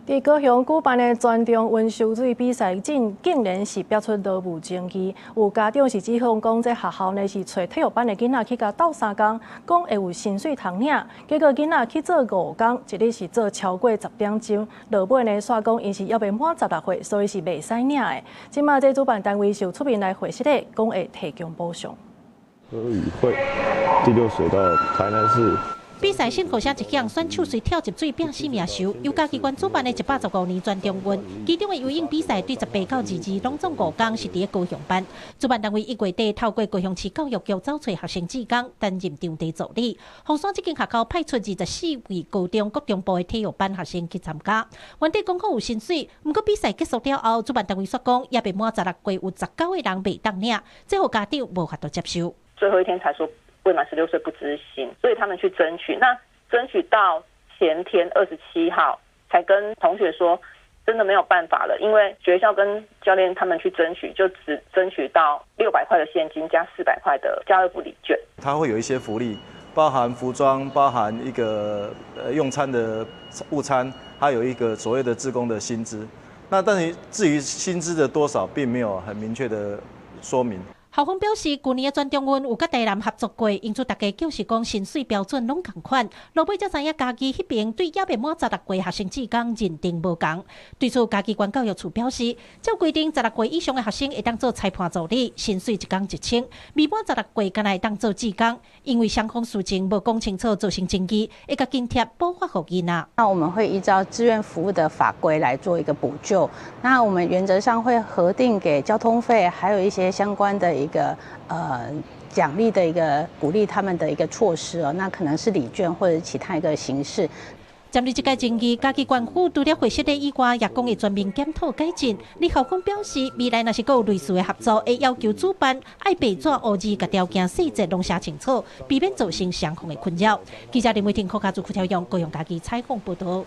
佇高雄舉辦的全中運泅水比賽，竟然是爆出勞務爭議。有家長是指控講，這學校呢是揣體育班的囡仔去共鬥相共，講會有薪水通領，結果囡仔去做五工，一日是做超過10點鐘，落尾呢煞講𪜶是猶未滿十六歲，所以是袂使領的。這馬這主辦單位就出面來回釋咧，講會提供補償。何宇慧，第六水道台南市。比賽先號聲一響，選手隨跳入水拚性命泅。由嘉義縣主辦的115年全中運，其中的游泳比賽對18到22攏總五工是佇咧高雄辦。主辦單位一月底透過高雄市教育局走揣學生志工擔任場地助理。鳳山這間學校派出24位高中、國中部的體育班學生去參加。原底講好有薪水，毋過比賽結束了後，主辦單位煞講猶未滿十六歲有19個人袂當領，這予家長無法度接受。最後一天才說未滿16歲不支薪，所以他們去爭取，那爭取到前天27號，才跟同學說，真的沒有辦法了，因為學校跟教練他們去爭取，就只爭取到600塊的現金加400塊的家樂福禮券。他會有一些福利，包含服裝，包含一個用餐的午餐，還有一個所謂的志工的薪資。那但是至於薪資的多少，並沒有很明確的說明。校方表示，舊年的全中運有佮台南合作過，因此大家就是講薪水標準攏仝款。落尾才知影嘉義彼邊對猶未滿十六歲學生志工認定無仝。對此，嘉義縣教育處表示，照規定，十六歲以上的學生會當做裁判助理，薪水一工1000；未滿十六歲，干焦會當做志工。因為雙方事情無講清楚，造成爭議，會共津貼補發予囡仔。那我們會依照志願服務的法規來做一個補救。那我們原則上會核定給交通費，還有一些相關的一個獎勵的一個鼓勵他們的一個措施哦，那可能是禮券或者其他一個形式。針對這個爭議，嘉義縣府除了回釋以外，也講會全面檢討改進。李校方表示，未來若是閣有類似的合作，會要求主辦愛白紙烏字，共條件細節攏寫清楚，避免造成雙方的困擾。記者林偉霆、柯家祖、邱條勇，高雄嘉義採訪報導。